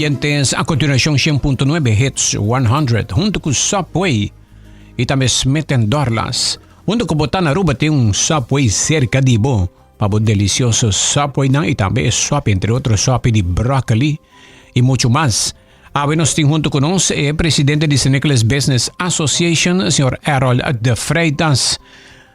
Oyentes, a continuacion 100.9 Hits 100 hunto cu Subway y tambe Smith Dorlas. Hunto cu Botana Aruba tin un Subway cerca di bo pa bo delicioso Subway nan y tambe e sop, entre otro sopi di broccoli y mucho mas. Awe nos tin hunto cu nos e presidente di San Nicolas Business Association, señor Errol de Freitas.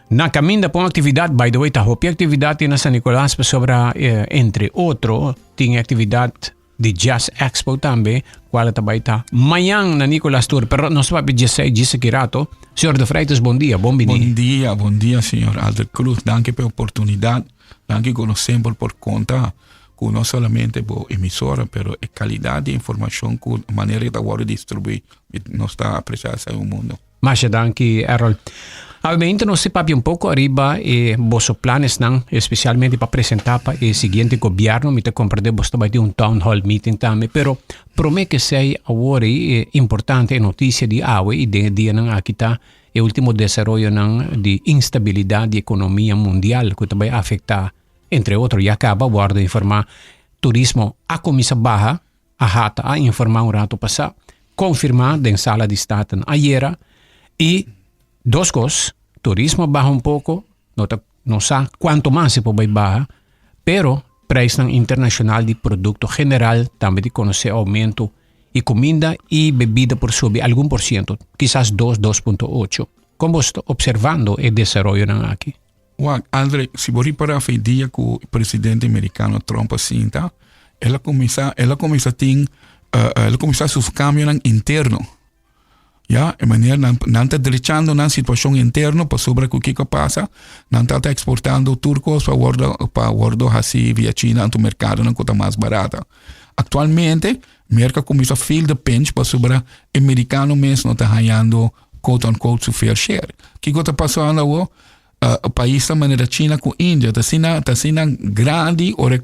Na caminda pa un actividad, by the way, ta hopi actividad tin na San Nicolas pasobra eh, entre otro tin actividad di Jazz Expo tambe, cual ta bay ta mañan na Nicolas Tour, pero nos ta papia djesei djis aki rato. Señor de Freitas, bon dia, bon bini. Bon dia, bon dia, señor Albert Cruz. Danki pa e oportunidad. Danki ku nos semper por konta ku no solamente bo emisora, pero e kalidat di informashon ku manera ku ta wòrdu distribuí, nos ta apresiá esei un mundo. Masha danki, Errol. Awe nos ta papia un poco ariba e boso planesnan, especialmente pa presenta pa e siguiente gobierno. Mi ta comprende boso ta bay tin un town hall meeting tambe, pero prome que esey awor e importante e noticia di awe y den e dianan aki ta e ultimo desaroyonan di instabilidad di economia mundial cu ta bay afecta, entre otro, ya caba wordo informa turismo a cuminsa baha. AHATA a informá un ratu pasá, konfirmá den sala di Staten ayera i dos kos, turismo a baha un poko, no ta no sa kuantu mas e por bai baha, pero preisnan internashonal di produkto general tambe di konosé oumento i kuminda i bebida por subi algun por siento, kisas dos, 2.8. Kon bo ta opservando e desaroyonan aki? Wak, Andre, si bo ripará fe dia ku presidente merikano Trump a sinta, el a kuminsá, el a kuminsá tin, el a kuminsá su kambionan interno. Ya, e manera nan, nan ta drechando nan situashon interno pasobra ku kiko a pasa, nan ta ta eksportando tur kos pa wòrdu, pa wòrdu hasi via China anto merkadonan ku ta mas barata. Aktualmente, Merka a kuminsá feel the pinch pasobra e merikano mes no ta hañando quote unquote su fair share. Kiko ta pasando awo? Uh, paisnan manera China ku India ta asina, ta asina grandi ora,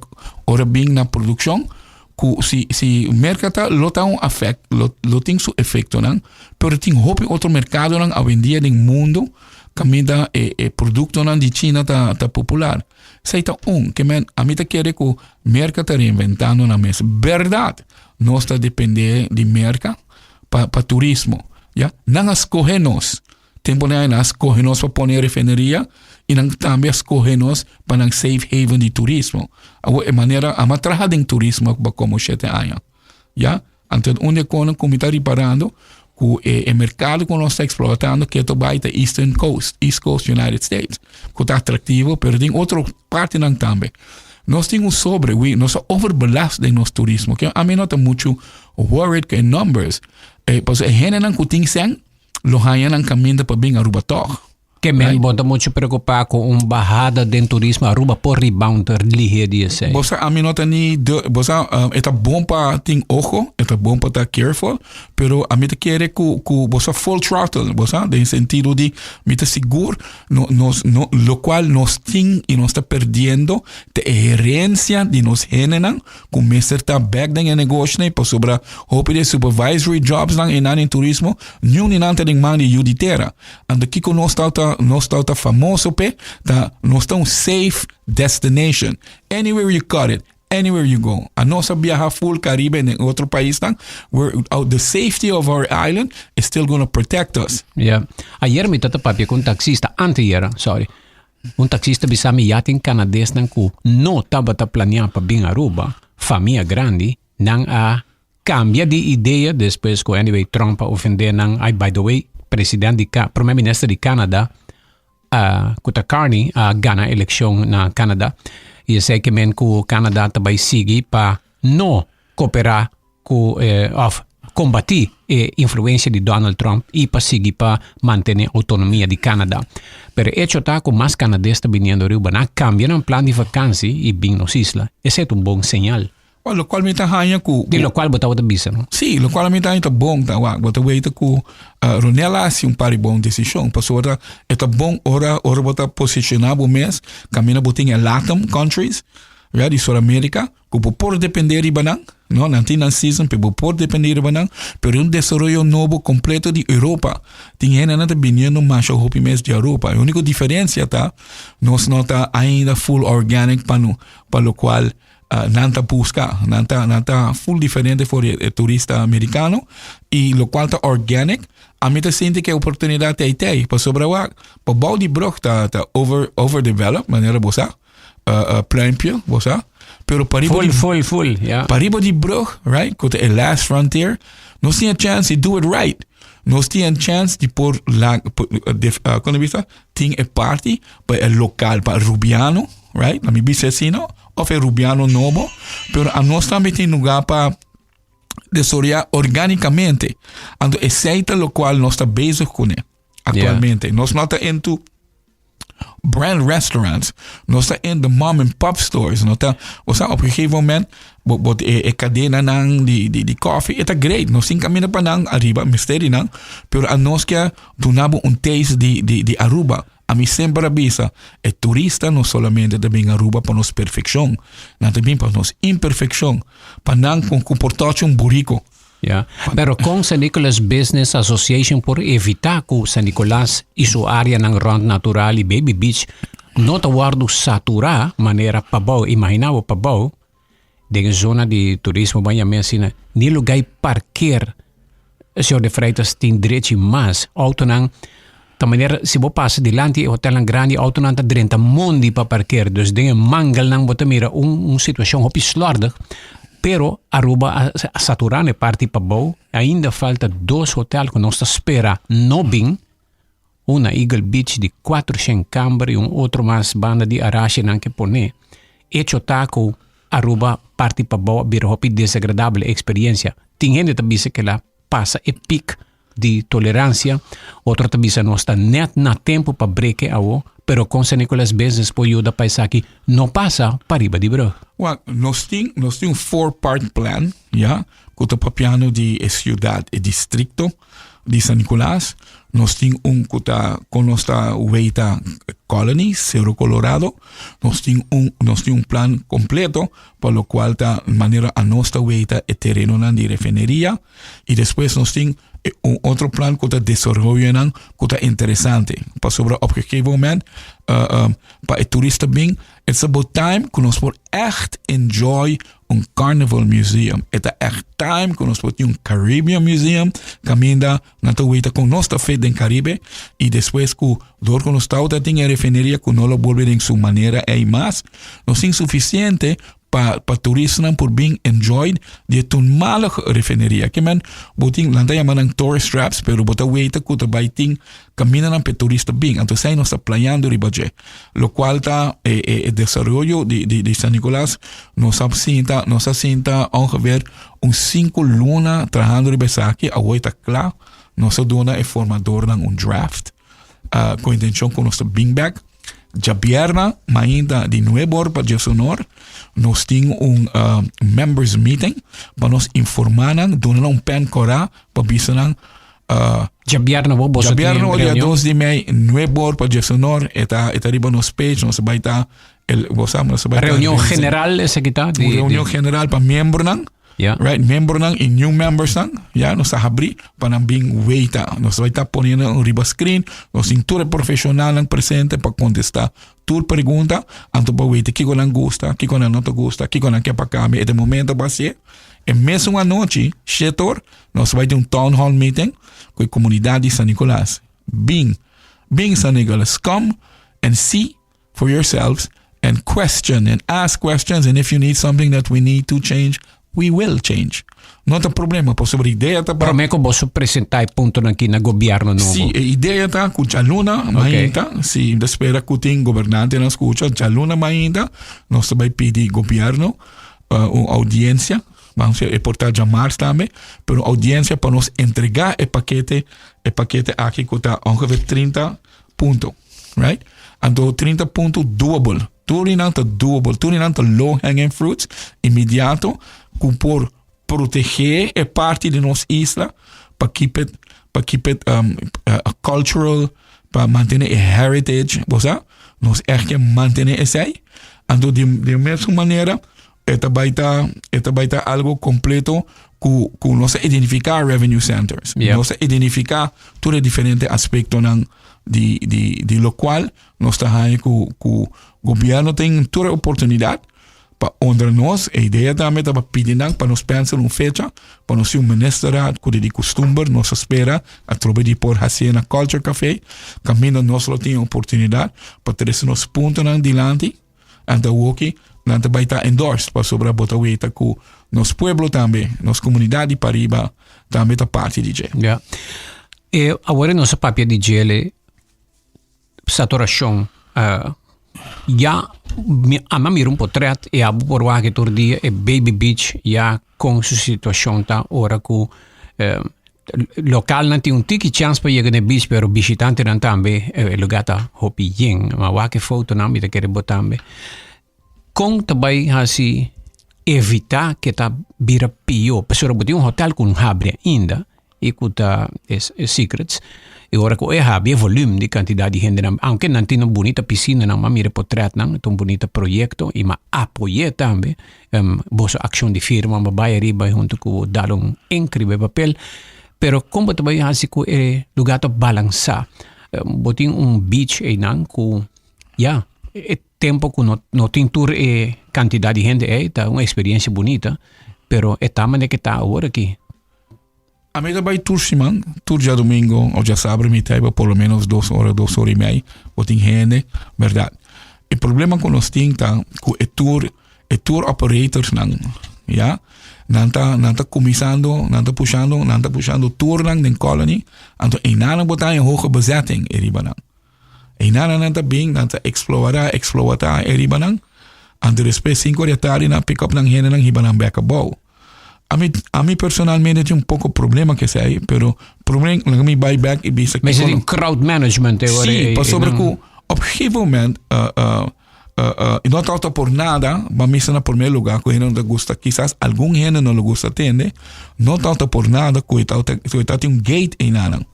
ora bin na produkshon ku si, si Merka ta lo ta un afect, lo, lo tin su efektonan, pero tin hopi otro merkadonan awendia den mundo kaminda e, e produktonan di China ta, ta popular. Esei ta un, ke men, ami ta kere ku Merka ta reinventando nan mes. Bèrdat, nos ta depende di Merka pa, pa turismo. Ya, nan a skohe nos. Tempo nan a skohe nos pa pone refineria i nan tambe a skohe nos pa nan safe haven di turismo. Awor e manera ama traha den turismo pa komo shete aña. Ya, anto un di e konan ku mi ta riparando ku e e merkado ku nos ta eksplotando keto bai ta Eastern Coast, East Coast United States, ku ta atraktivo pero tin otro partinan tambe. Nos tin un sobre, we, nos a overbelast den nos turismo. Ke ami no ta muchu worried ku e numbers. Eh, pasobra e hendenan ku tin sèn lo haña nan kaminda pa bin Aruba tòg. Ke men bo ta muchu preokupá ku un bahada den turismo Aruba por rebound lihé di esei? Bo sa ami no ta ni de, bo sa e ta bon pa tin ojo, e ta bon pa ta careful, pero ami ta kere ku ku bo sa full throttle, bo sa, den sentido di mi ta sigur no nos no lokual nos tin i nos ta perdiendo ta e herensia di nos hendenan ku mester ta bek den e negoshi pasobra hopi di e supervisory jobsnan einan den turismo niun di nan ta den man di yu di tera. Anto kiko nos ta ta nos ta ta famoso p'e ta nos ta un safe destination. Anywhere you cut it, anywhere you go. Anos a biaha full Caribe en den otro paisnan where the safety of our island is still gonna protect us. Ya. Ayer mi ta ta papia ku un taxista, anteayer, sorry. Un taxista bisa mi ya tin Canadesnan cu no tabata planea pa bin Aruba, famia grandi, nan a cambia di idea despues cu anyway Trump a ofende nan, ay by the way president di Ca prome minister di Canada cu ta Carney a gana eleccion na Canada y esey ke men cu Canada ta bay sigui pa no coopera cu of combati e influencia di Donald Trump y pa sigui pa mantene autonomia di Canada. Pero e hecho ta cu mas Canades ta biniendo Aruba, nan a cambia nan plan di vakantie y bin nos isla. Esey ta un bon señal. Well, locual mi ta haña cu. Di locual bo tabata bisa, no? Sí, locual mi ta haña ta bon ta wak. Bo ta weta cu Ronel a haci un par di bon decision. Pasobra e ta bon ora ora bo ta posiciona bo mes caminda bo tin e Latin countries, ya, di Sur America. Ku bo por dependé riba nan, no, nan tin nan season, pero bo por dependé riba nan, pero un desaroyo nobo kompleto di Europa. Tin hendenan ta biniendo masha hopi mes di Aruba. E úniko diferensia ta, nos no ta ainda full organic pa no, pa lokual. Nan ta busca, nan ta full diferente for e turista americano y lo cual ta organic. Ami ta sinti cu e oportunidad ta ey, pasobra wak, pabou di brug ta overdeveloped, manera bo sa, Pluimpje, bo sa, pero pariba Full, di full, full, ja. pariba di brug, right, cu e last frontier, nos tin chance di do it right. Nos tin chance di por la, por, con vista, tin e party pa e local, pa Rubiano, right? Na mi bisa asina, no? Of e Rubiano nobo, pero anos tambe tin lugar pa desaroya organicamente. Anto, esey ta lo cual nos ta bezig cu actualmente. Nos no ta into brand restaurants. Nos ta in the mom and pop stores. Nos ta, osea, op een gegeven moment, bo e cadenanan di coffee, e ta great. Nos tin caminda pa nan ariba, mystery nan, pero anos kier duna bo un taste di Aruba. Ami semper a bisa, e turista no solamente ta bin Aruba pa nos perfeccion, nan ta bin pa nos imperfeccion, pa nan con comporta un burico. Ja. Pero con San Nicolas Business Association por evita cu San Nicolas y su areanan rond natural y Baby Beach no ta wordo satura manera pabou, imagina bo pabou, den zona di turismo baña asina, ni lugar parkeer, señor de Freitas, tin derecho mas autonan ta manera si bo pasa dilanti e hotelnan grandi, autonan ta drenta mondi pa parkeer, dus den mangelnan bo ta mira un situacion hopi slordig, pero Aruba a satura e parti pabou. Ainda falta dos hotel cu nos ta spera no bin, un na Eagle Beach di 400 camber y un otro mas banda di Arashi nan ke pone. Hecho ta cu Aruba parti pabou bira hopi desagradabel experiencia. Tin hende ta bisa cu el a pasa e piek di tolerancia, otro ta bisa nos ta net na tempo pa break awo, pero con San Nicolas Business por yuda pa esaki no pasa pariba di brug. Well, nos tin un four-part plan, ja, cu ta papiando di e ciudad e districto di San Nicolas. Nos tin un cu ta con nos ta weita Colony, Cerro Colorado. Nos tin un plan completo, pa lo cual ta manera anos ta weita e terenonan di refineria. Y despues nos tin un otro plan cu ta desaroyonan cu ta interesante. Pasobra op een gegeven moment, pa e turista bin, it's about time cu nos por echt enjoy un Carnival Museum. E ta echt time cu nos por tin un Caribbean Museum, caminda nan ta weta con nos ta fit den Caribe y despues cu door cu nos ta tin e refineria cu no lo bolbe den su manera ey mas, nos tin suficiente pa turistanan por bin enjoy di toenmalige refineria. Kiermen, bo tin, nan ta yama nan tourist traps, pero bo ta weta cu ta bay tin camindanan pa turista bin. Anto esey nos ta planeando riba dje. Lo cual ta e desaroyo di San Nicolas, nos a sinta ongeveer un 5 luna trahando riba esaki, awor ta cla, nos a duna e formadornan un draft, cu intencion cu nos ta bin back. Djabierna, mainta di 9 or pa 11 or, nos tin un members meeting pa nos informa nan, duna un pen cora pa bisa nan Djabierna bo boso tin Djabierna dia reunion? 2 di mei, 9 or pa 11 or, e ta riba nos page, nos bay ta el bo sa, nos bay ta Reunion general esaki ta? Un reunion general pa miembronan. Right, miembronan y new members nan, ja, nos ta habri pa nan bin weita. Nos bay ta poniendo un riba screen, nos tin tur e profesionalnan presente pa contesta tur pregunta, anto pa weita kiko nan gusta, kiko nan no ta gusta, kiko nan ke pa cambia. E momento pa haci. E mesun anochi, 7 or, nos bay tin un town hall meeting cu e comunidad di San Nicolas. Bin, bin San Nicolas, come and see for yourselves and question and ask questions, and if you need something that we need to change, we will change. No ta problema, pasobra idea ta pa Prome cu boso presenta e puntonan aki na gobierno nobo. Si, e idea ta cu djaluna mainta, si ta spera cu tin gobernantenan scucha, djaluna mainta nos ta bay pidi gobierno un audiencia, vamos a por ta djamars tambe, pero audiencia pa nos entrega e pakete aki cu ta ongeveer 30 punto, right? Anto 30 punto doable. Tur nan ta doable, tur nan ta low hanging fruits, inmediato, cu por protege e parti di nos isla pa keep it cultural, pa mantene e heritage, bo sa? Nos echt ke mantene esey. Anto di mesma manera, e ta bay ta algo completo cu nos identifica revenue centers. Nos identifica tur e diferente aspectonan di lo cual nos ta haya cu gobierno tin tur e oportunidad. Pa honra nos, e idea tambe ta pa pidi nan pa nos pensa un fecha pa nos tin un ministerraad ku di kustumber nos a spera atrobe di por hasié na Culture Café, kaminda nos lo tin e oportunidat pa trese nos puntonan dilanti, anto awoki nan ta bai ta endorsed pasobra bo ta weta ku nos pueblo tambe, nos komunidat di pariba tambe ta parti di dje. Ya. E awor nos a papia di djele Saturashon ya mi ama mira un potret y abo por wak tur dia e baby beach ya con su situacion ta ora cu localnan tin un tiki chance pa yega na e beach pero bishitantenan tambe e lugar ta hopi yen ma wak e fotonan mi ta kere bo tambe con ta bay haci evita ke ta bira pio pasobra bo tin un hotel cu no habri ainda y cu ta e secrets y ora cu e habri e volume di cantidad di hendenan aunke nan tin un bunita piscinanan m'a mira e potretnan ta un bunita proyecto y m'a apoye tambe boso accion di firma m'a bay ariba hunto cu dal un enk riba e papel pero con bo ta bay haci cu e lugar ta balansa bo tin un beach eynan cu ya e tempo cu no no tin tur e cantidad di hende ey ta un experiencia bunita pero e ta manera ke ta awor aki. Ami ta bai tur siman, tur djadumingo of djasabra mi ta por lo menos dos ora, dos ora y mei, bo tin hende, berdad. E problema cu nos tin ta cu e tour, e tour operators nan, ya, nan ta, nan ta cuminsando, nan ta pushando, nan ta pushando tournan den Colony, anto eynan bo ta haña hoge bezetting e riba nan. Eynan nan ta bin, nan ta explora, exploata e riba nan, anto despues cinco di atardi nan pick up nan hendenan hiba nan bek abou. Ami, ami personalmente tin un poco problema cu esey, pero prome laga mi bay back y bisa Maar is het crowd management? Eh, sí, pasobra cu op gegeven moment, uh, uh, uh, uh, no ta por nada, maar mi na primer lugar cu hende no ta gusta, quizás algun hende no lo gusta tende, no ta por nada cu ta, cu ta tin un gate einan.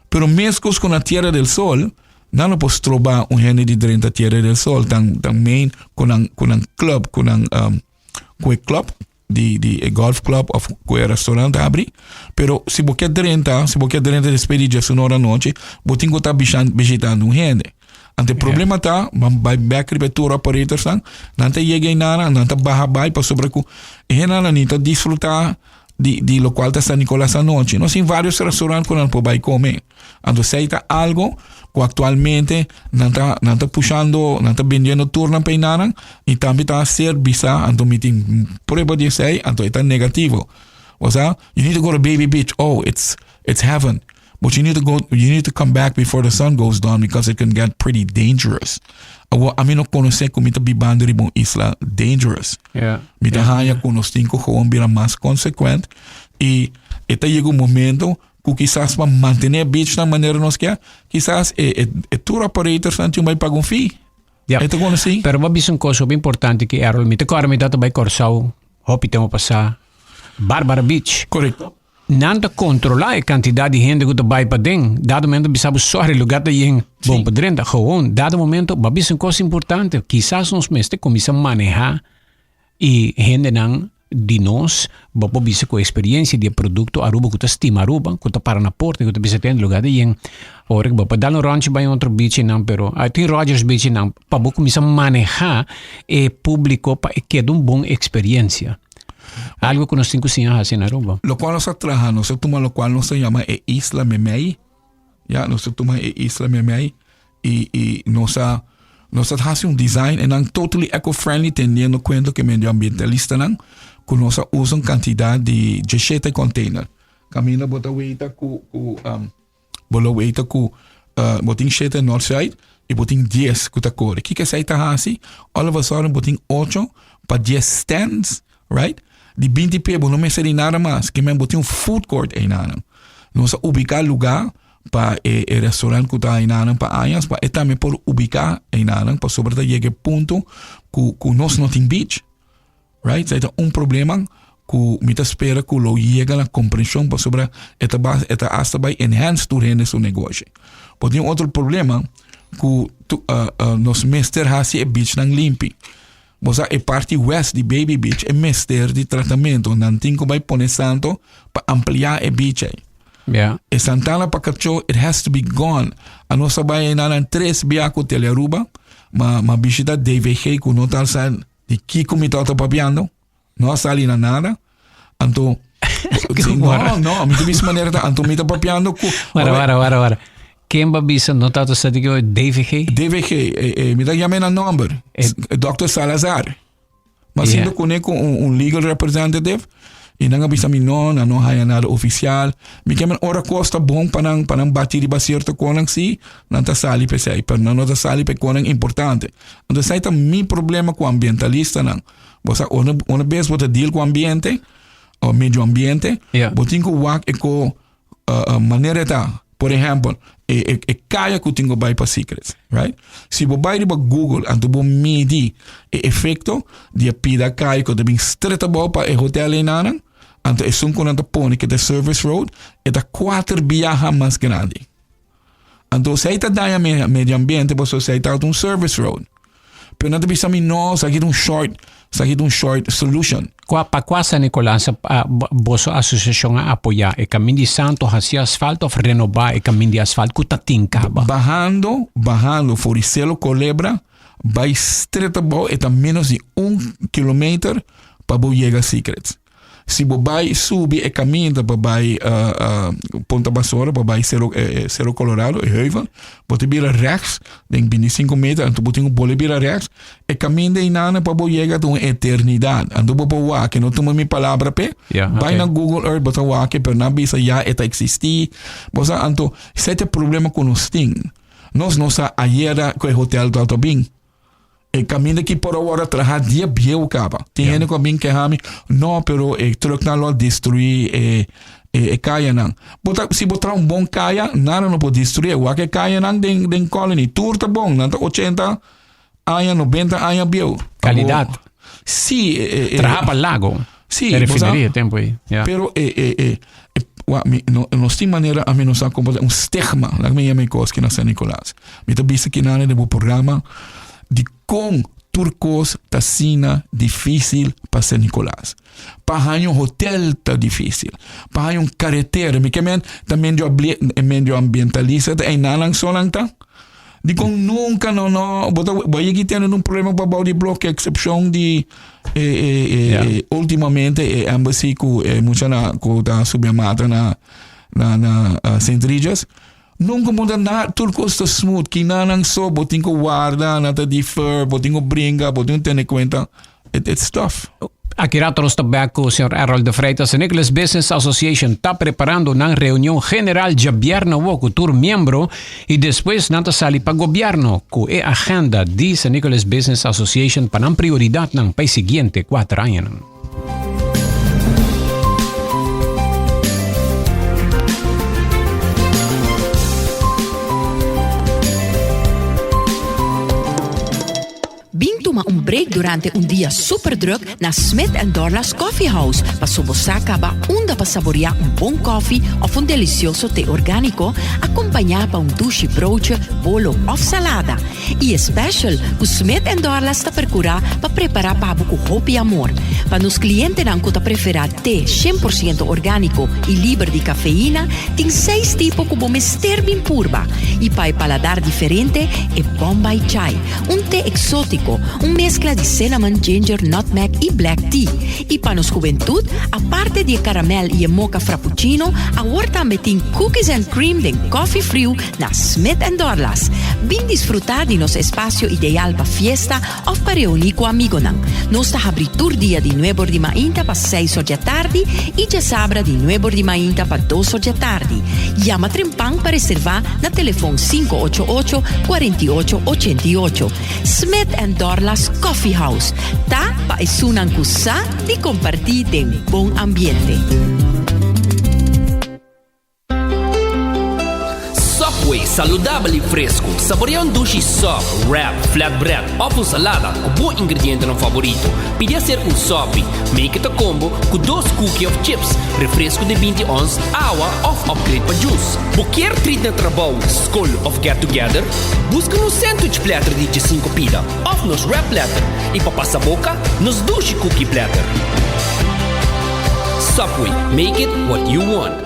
Pero mescos cu na Tierra del Sol, nan no por stroba un hende di drenta Tierra del Sol, tan, tan main cu nan, cu nan club, cu nan, um, cu e club di di e golf club of cu e restaurant abri pero si bo kier drenta si bo kier drenta despues di diesun ora anochi bo tin cu ta bishitando un hende anto e problema ta ban bai bek riba e tour operators nan nan ta yega einana nan ta baha bai pasobra cu e hendenan ni ta disfruta di di locual ta San Nicolas anochi nos tin varios restaurant cu nan por bai come Anto esei ta algo ku aktualmente nan ta nan ta pushando, nan ta bendiendo turnan pa enanan i tambe ta ser bisa, anto mi tin prueba di esei, anto e ta negativo. Osea, you need to go to Baby Beach, oh, it's it's heaven. But you need to go, you need to come back before the sun goes down because it can get pretty dangerous. Awor, ami no konosé ku mi ta bibando riba un isla dangerous. Yeah. Mi ta haña ku nos tin ku gewoon bira mas consequent i e ta yega un momento ku kisas pa mantené e beachnan manera nos ke, kisas e, e, e tour operatorsnan tin bai paga un fee. Ja. E ta kono si? Pero bo bisa un kos hopi importante ki Errol, mi ta kòrda mi tata bai Kòrsou hopi tempu pasá, Barbara Beach. Korekto. Nan ta kontrolá e kantidat di hende ku ta bai paden. Dado momento bisa bo sòri lugá ta yen, bon pa drenta. Gewoon, dado momento bo a bisa un kos importante, kisas nos mester kuminsá manehá E hendenan di nos, bo por bisa ku eksperiencia di e produkto Aruba ku ta stima Aruba, ku ta para na porta i ku ta bisa tende lugar ta yen. Ora ku bo por dal un ròntje bai otro bichinan, pero a tin Rogers bichinan pa bo kuminsá manehá e públiko pa e keda un bon eksperiencia. Algo ku nos tin ku siña hasi na Aruba. Lokual nos a traha, nos a tuma lokual nos ta yama e isla memei. Ya, nos a tuma e isla memei i i nos a nos a hasi un design e nan totally eco-friendly teniendo cuenta ku e medioambientalistanan ku nos a usa un kantidat di djeshete container. Kaminda bo ta weita ku ku um, bo lo weita ku uh, bo tin shete north side i bo tin dies ku ta kore. Kiko esei ta hasi? All of a sudden bo tin ocho pa dies stands, right? Di binti pia bo no mester di nada mas. Ke men bo tin un food court einanan. Nos a ubiká lugá pa e, e restaurant ku ta einanan pa añas, pa e tambe por ubiká einanan, pasobra ta yega e punto ku, ku nos no tin beach. Right? Esei ta un problema ku mi ta spera ku lo yega na komprenshon pasobra e ta bas, e ta hasta bai enhance tur hende su negoshi. Por tin otro problema ku tu, uh, uh, nos mester hasi e beachnan limpi. Bo sa e parti west di Baby Beach e mester di tratamento. Nan tin ku bai pone santo pa amplia e beach ei. Yeah. E Santana pa Cachó, it has to be gone. A nos a bai einan nan tres bia ku Tele Aruba, ma ma bishita DVG ku no tal sa. Di kiko mi tabata papiando? No a sali na nada. Anto, si, no, no, mi ta bisa manera ta, anto mi ta papiando ku... Wara, wara, wara, wara. Ken ba bisa no tabata sa di kiko DVG? DVG, eh, eh, mi ta yama na nomber. Eh. Dr. Salazar. Ma Yeah. siendo kune ku un, un legal representative, i nan a bisa mi no, nan no haya nada oficial. Mi ke men ora kos ta bon pa nan, pa nan bati riba cierto konan si, nan ta sali p'esei, pero nan no ta sali p'e konan importante. Anto esei ta mi problema ku ambientalistanan. Bo sa, ora, ora bes bo ta deal ku ambiente, o medio ambiente, Ja. bo tin ku wak e ko uh, uh, manera ta. Por ehempel, e, e, e kaya ku tin ku bai pa Secrets, right? Si bo bai riba Google, anto bo midi e efecto di e pida kaya ku ta bin stret abou pa e hotel einanan, anto esun ku nan ta pone ku ta service road, e ta kuater biaha mas grandi. Anto esei ta daña me, medio ambiente pasobra esei ta un service road. Pero nan ta bisa mi no, esaki ta un short, esaki ta un short solution. Kua, pa kua San Nicolas a, boso asosiashon a apoyá? E kamin di santo hasi asfalto òf renobá e kamin di asfalto ku ta tin kaba? Bahando, bahando for di Selo Colebra bai stret abou e ta menos di un kilometer pa bo yega Secrets. Si bo bai subi e caminda pa bai uh, uh, Punta Basora, pa bai Cerro, eh, eh, Cerro Colorado, e heuvel, bo te bira rechts, den 25 meter, anto bo tin bole bira rechts, e caminda inana pa bo yega ta un eternidad. Anto bo por wak, no tuma mi palabra pe, Ja, bai okay. na Google Earth, bo ta wak, pero nan bisa ya e ta existi. Bo sa, anto, sete problema ku nos tin. Nos no sa ayera ku e hotel ta bin. E kaminda ki por awor a traha dia bieu kaba. Tin hende ku a bin keha mi, no, pero e trucknan lo a destruí e e e kayanan. Bo ta si bo traha un bon kaya, nada no por destruí. Wak e kayanan den den Colony, tur ta bon, nan ta ochenta aña, nobenta aña bieu. Kalidat. Si, e e e Traha pa lago. Si, E bo sa. refineria tempo ei. Ja. Pero e e e e wak mi no nos tin manera ami nos a komporta un stigma, laga mi yama e kos ki na San Nicolas. Mi ta bisa kinane den bo programa di kon tur kos ta asina difícil pa San Nicolas. Pa haña un hotel ta difícil, pa haña un karetera, mi ke men ta medio medioambientalista ta einanan so nan ta. Dikon nunka no no bo ta bo yegi tene un problema pa bou di bloke eksepshon di e e e Ja. e ultimamente e embassy ku e mucha na ku ta subi a mata na na na uh, St. Regis. Nunka bo ta na tur kos ta smooth kinanan so bo tin ku warda nan ta defer bo tin ku bringa bo tin ku tene kuenta It, it's tough. Aki rato nos ta bek ku señor Errol de Freitas. San Nicolas Business Association ta preparando nan reunion general djabièrnè awor ku tur miembro i despues nan ta sali pa gobièrnu ku e agenda di San Nicolas Business Association pa nan prioridatnan pa e siguiente kuater añanan. Bin tuma un break durante un dia super druk na Smith and Dorlas Coffee House paso bo sa caba unda pa saborea un bon koffie of un delicioso te organico acompaña pa un dushi broodje, bolo of salada. Y e special cu Smith and Dorlas ta percura pa prepara pa bo cu hopi amor. Pa nos clientenan cu ta prefera te 100% organico y liber di cafeína, tin seis tipo cu bo mester bin purba. Y pa e paladar diferente, e Bombay Chai. Un te exótico, un mezcla di cinnamon, ginger, nutmeg y black tea. Y pa nos hubentud, aparte di e caramel y e mocha frappuccino, awor tambe tin cookies and cream den coffee friu na Smith and Dorlas. Bin disfruta di nos espacio ideal pa fiesta of pa reuni cu amigonan. Nos ta habri tur dia di nuebor di mainta pa seis or di atardi y djasabra di nuebor di mainta pa dos or di atardi. Yama trempan pa reserva na telefon 588 48 88. Smith and Dorlas Coffee House ta pa esunnan ku sa di kompartí den bon ambiente. Subway, saludabel y fresco. Saborea un dushi sub, wrap, flatbread of un salada cu bo ingredientenan favorito. Pidi hacer un sopi. Make it a combo cu dos cookie of chips, refresco di binti ons, awa of upgrade pa juice. Bo kier treat na trabou, skol of get together? Buska nos sandwich platter di djesinku pida of nos wrap platter y pa pasa boca, nos dushi cookie platter. Subway, make it what you want.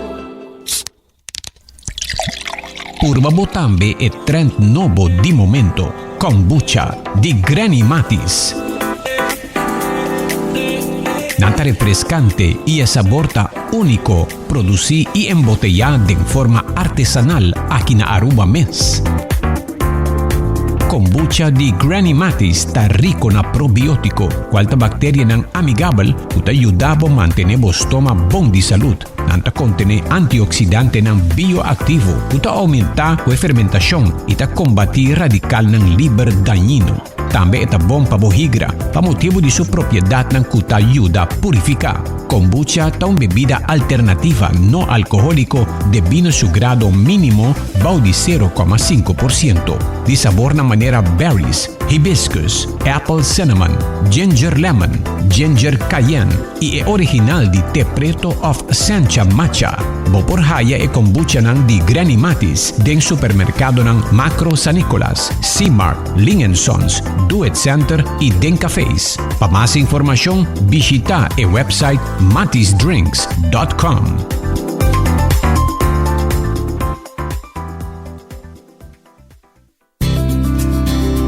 Purba bo tambe e trend nobo di momento, Kombucha di Granny Matis. Nan ta refrescante y e sabor ta unico, produci y embotella den forma artesanal aki na Aruba mes. Kombucha di Granny Mattis ta rico na probiotico, cual ta bacterianan amigabel cu ta yuda bo mantene bo stoma bon di salud. Nan ta kontené antioksidantenan bioaktivo ku ta oumentá ku e fermentashon i ta kombatí radikalnan liber dañino. Tambe e ta bon pa bo higra pa motibu di su propiedatnan ku ta yuda purifiká. Kombucha ta un bebida alternativa no alkohóliko debí na su grado mínimo bou di 0,5%. Di sabornan manera berries, hibiscus, apple cinnamon, ginger lemon, ginger cayenne, I e original di te preto of sencha matcha. Bo por haya e kombuchanan di Granny Mattis den supermerkadonan Makro San Nicolas, C-Mart, Ling and Sons, Do It Center i den cafés. Pa mas informashon bishita e website mattisdrinks dot com.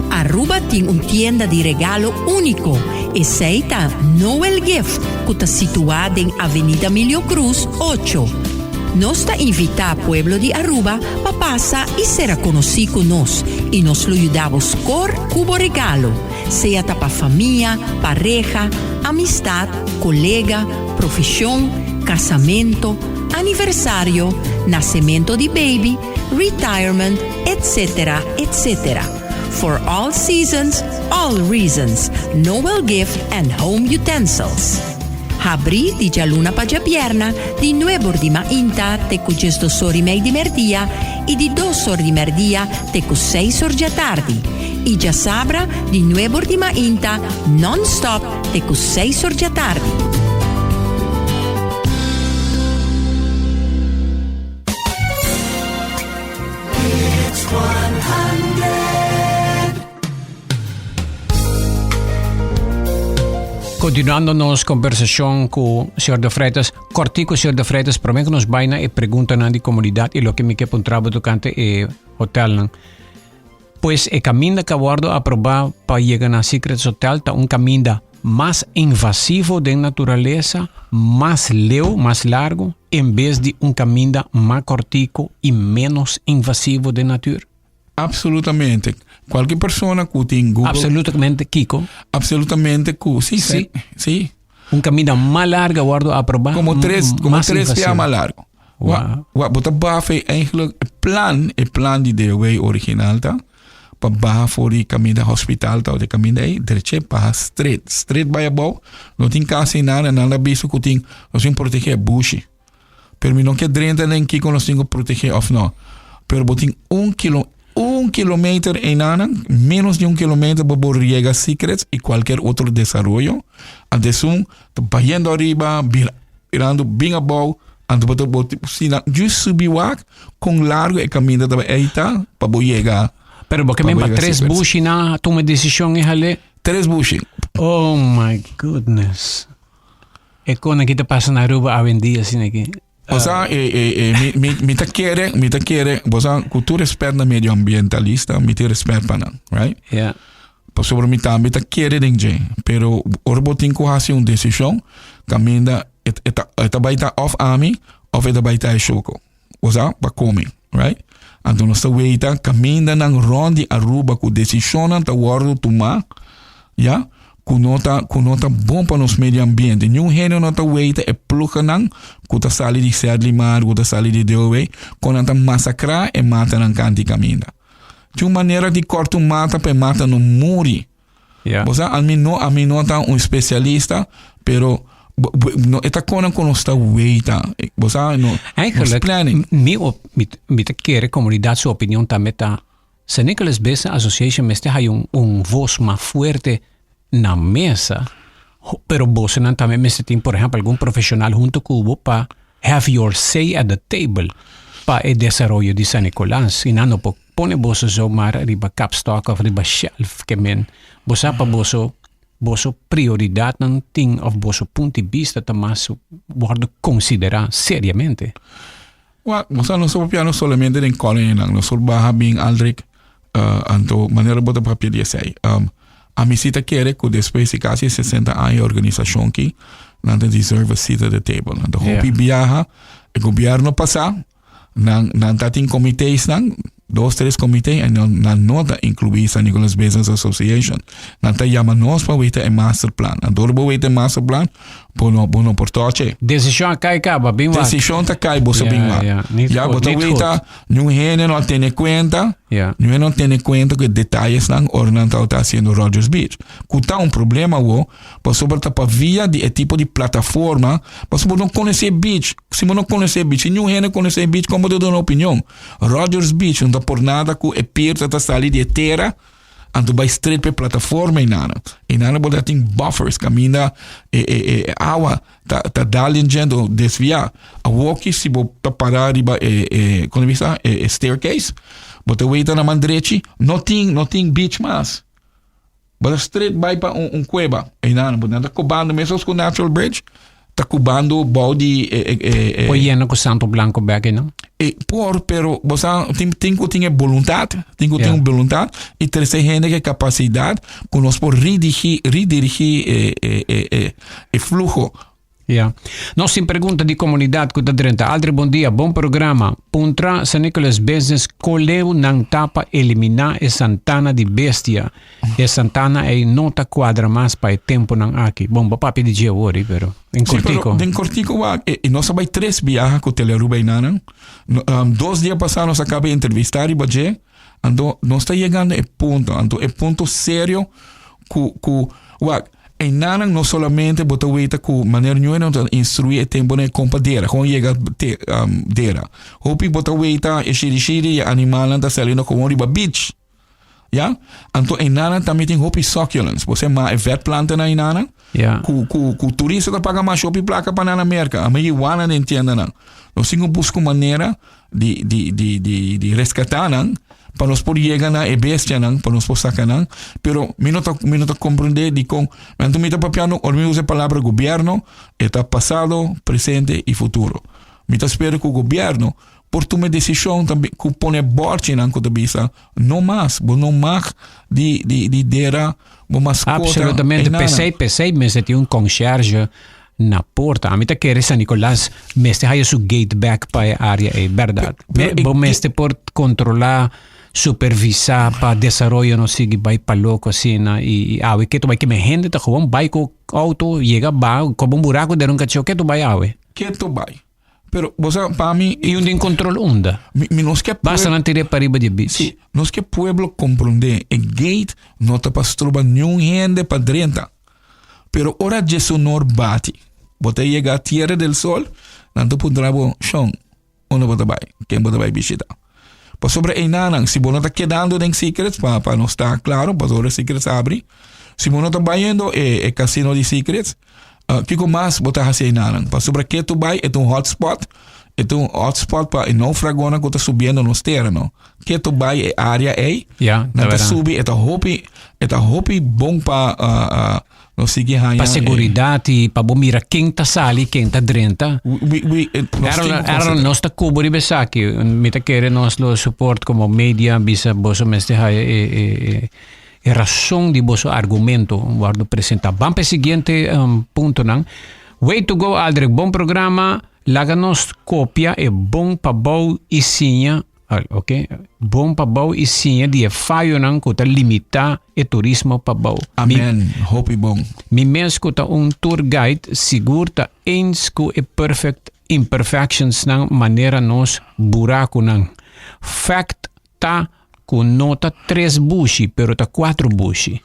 Aruba tin un tienda di regalo úniko, esei ta Noel Gift ku ta situá den Avenida Milio Cruz ocho. Nos ta invitá pueblo di Aruba pa pasa i sera konosí ku nos i nos lo yuda bo skor ku bo regalo, sea ta pa famia, pareha, amistat, kolega, profeshon, kasamento, aniversario, nasemento di baby, retirement, etc. Etc. For all seasons, all reasons, Noel Gift and Home Utensils. Habrí di djaluna pa djabierna di nuebor di mainta te ku djesdosor i mei di merdia i di dosor di merdia te ku seisor djatardi i djasabra di nuebor di mainta non-stop te ku seisor djatardi. Continuando nos conversacion cu señor De Freitas, cortico señor De Freitas, prome que nos bai na e preguntanan di comunidad y loke mi ke puntra bo tocante e hotelnan. Pues e caminda que a wordo aproba pa yega na Secrets Hotel ta un caminda mas invasivo den naturalesa, mas leu, mas largo, en bes di un caminda mas cortico y menos invasivo den natuur? Absolutamente. Cualkier persona cu tin Google. Absolutamente kico? Absolutamente cu, si, si. Si. Un caminda mas largo a wordo aproba? Como tres, como tres pia mas largo. Wow. Wa, bo ta baha eigenlijk e plan, e plan di DOW original ta, pa baha for di caminda hospital ta, de caminda ei, dreche baha straight, straight bai abou, no tin casi nada, nan a bisa cu tin, nos tin protege bushi. Pero mi no ke drenta den kiko nos tin ku protegé of no. Pero bo tin un kilo, un kilometer einanan, menos di un kilometer bo por yega Secrets y cualkier otro desaroyo. Anto esun ta bayendo ariba, bira, birando bin abou, anto bo ta bo sina just subi wak kon largo e kaminda ta bai ta pa bo yega. Pero bo ke men pa tres bushi nan a tuma e desishon e hale? Tres bushi. Oh my goodness. E kona ki ta pasa na Aruba awendia asina ki. Osa, e, e, e, mi, mi, mi ta kere, mi ta kere, bosa, ku tur respet na medioambientalista, mi tin respet pa nan, right? Ja. Pasobra mi tambe ta kere den dje, pero ora bo tin ku hasi un desishon, kaminda e, e ta, e ta bai ta of ami, of e ta bai ta e shoko. Osa, pa kome, right? Anto nos ta weita kamindanan rond di Aruba ku desishonnan ta wòrdu tumá, ya, ku no ta, ku no ta bon pa nos medio ambiente. Niun hende no ta weita e ploegennan ku ta sali di Serlimar, ku ta sali di DOW, kon nan ta masakrá e matanan kanti kaminda. Tin un manera di kòrta un mata pa e mata no muri. Ja. Bo sa, ami no, ami no ta un especialista, pero bo, bo, no, e ta konan ku nos ta weita. Bo sa, no, nos Eigenlijk, planning. mi, op, mi, mi ta kere comunidad su opinion tambe ta San Nicolas Business Association mester haya un, un voz mas fuerte na mesa, ho- pero bosonan tambe mester tin, por ehempel, algun profesional hunto cu bo pa have your say at the table pa e desaroyo di San Nicolas. Y nan no por Pone boso zomaar riba kapstok of riba shelf ke men bo sa pa boso boso prioridadnan tin of boso punto di bista ta mas wordo konsiderá seriamente. Wak, bo sa nos ta papia no solamente den colonynan, nos por baha bin Aldrich, anto manera bo ta papia di esei. Ami si ta kere ku despues di kasi 60 aña e organisashon ki nan ta deserve a seat at the table. Nan ta hopi biaha e gobierno pasá nan nan ta tin comitésnan, dos tres comité en nan nan no ta incluí San Nicolas Business Association. Nan ta yama nos pa weta e master plan. Anto ora bo weta e master plan bo no bo no por toche. Desishon a kai kaba, bin wak. Desishon ta kai boso bin Ja, wak. ja. Niet Ja, goed, bo ta niet weta goed. Niun hende no a tene kuenta, Ja. niun hende no a tene kuenta ku e detayesnan ora nan tabata hasiendo Rogers Beach. Ku ta un problema awo, pasobra ta pa via di e tipo di plataforma, pasobra bo no konosé beach. Si bo no konosé beach, si niun hende konosé e beach, kon bo ta duna opinion? Rogers Beach no ta por nada ku e pier ta ta sali di e tera, Anto bai straight pe plataforma inana. Inana bo ta tin buffers kaminda e, e, e awa ta, ta dal den djento desvia. Awoki si bo ta para riba e, e, kon bisa, e, e staircase, bo ta weita na man drechi, no tin, no tin beach mas. Bo ta straight bai pa un, un kueba. Inana, bo ta kobando mesos ku Natural Bridge, ta cubando bou di e, e, e, e Por yena cu Santo Blanco bek no? E por, pero bo sa tin tin cu tin e voluntad, tin cu tin Ja. un voluntad y trece hende cu e capacidad cu nos por redirigi, redirigi e, e, e, e, e flujo. Ja. Nos tin pregunta di comunidad cu ta drenta. Aldri bon dia, bon programa. Puntra San Nicolas Business coleu nan ta pa elimina e Santana di bestia. E Santana ei no ta cuadra mas pa e temponan aki. Bon, bo papia di dje awor, pero en Sí, pero cortico. den cortico wak, e, e nos a bai tres biaha cu Telearuba einanan. No, um, dos dia pasá nos a caba di entrevista riba dje. Anto nos ta yegando e punto, anto e punto serio cu, cu, wak, einanan no solamente bo ta weta cu manera ñoe nan ta instrui e temponan e compa dera, gewoon yega te, um, dera. Hopi bo ta weta e shirishiri y e animalnan ta saliendo gewoon riba beach. Ya? Anto enanan tambe tin hopi succulents. Bo ma e vetplanten enanan. Ja. Ku, ku, ku turista ta paga mas hopi plaka pa nan na Merka. Ame iguana den tiendanan. Nos tin ku buska un manera di, di, di, di, di reskatá nan pa nos por yega na e bestianan, pa nos por saka nan. Pero mi no ta, mi no ta komprendé dikon. Anto mi ta papiando, ora mi usa e palabra gobierno, e ta pasado, presente i futuro. Mi ta spera ku gobierno por tuma e desishon tambe ku pone bòrchinan ku ta bisa no mas, bo no mag di di di dera bo maskota Absolutamente, einan. p'esei p'esei mester tin un conciërge na porta. Ami ta kere San Nicolas mester haya su gate bek pa e área ei, bèrdat. Pero Me, e bo mester por kontrolá, supervisá pa desaroyo no sigui bai pa loko asina i i awe ke ta bai keme hende ta gewoon bai ku outo yega ba koba un buraku den un kachó ke ta bai awe. Ke ta bai. Pero bo sa pa mi I un den control unda? Mi, mi nos ke Basta nan tir'é pariba di e beach. Sí, nos ke pueblo comprende e gate no ta pa stroba niun hende pa drenta. Pero ora djesonor bati, bo ta yega Tierra del Sol, nan ta puntra bo, Shon, unda bo ta bai? Ken bo ta bai bishita? Pasobra einanan, si bo no ta kedando den Secrets, pa, pa nos ta claro, pasobra Secrets abri, si bo no ta bayendo e, e casino di Secrets, Uh, kiko mas bo ta hasi einanan? Pasobra ketu bai e ta un hotspot, e ta un hotspot pa e naufragonan ku ta subiendo nos tera, no? Ketu bai e área ei, Ja, nan ta ta subi, e ta hopi, e ta hopi bon pa uh, uh, nos sigui haña. Pa seguridat i pa bo mira ken ta sali, ken ta drenta. We, we, eh, nos Errol, tin ku Errol, considera. nos ta kubo riba esaki. Mi ta kere nos lo support como media bisa boso mester haya e, e, e, E rason di boso argumento wordo presenta. Ban pa e siguiente um, puntonan. Way to go Aldrich, bon programa. Laga nos kopia e bon pa bou i siña, ok, bon pa bou i siña di e fayonan ku ta limita e turismo pa bou. Amen, hopi bon. Mi mes ku ta un tour guide sigur ta eens ku e perfect imperfectionsnan manera nos burakunan. Fact Ta cu no ta tres bushi, pero ta cuatro bushi.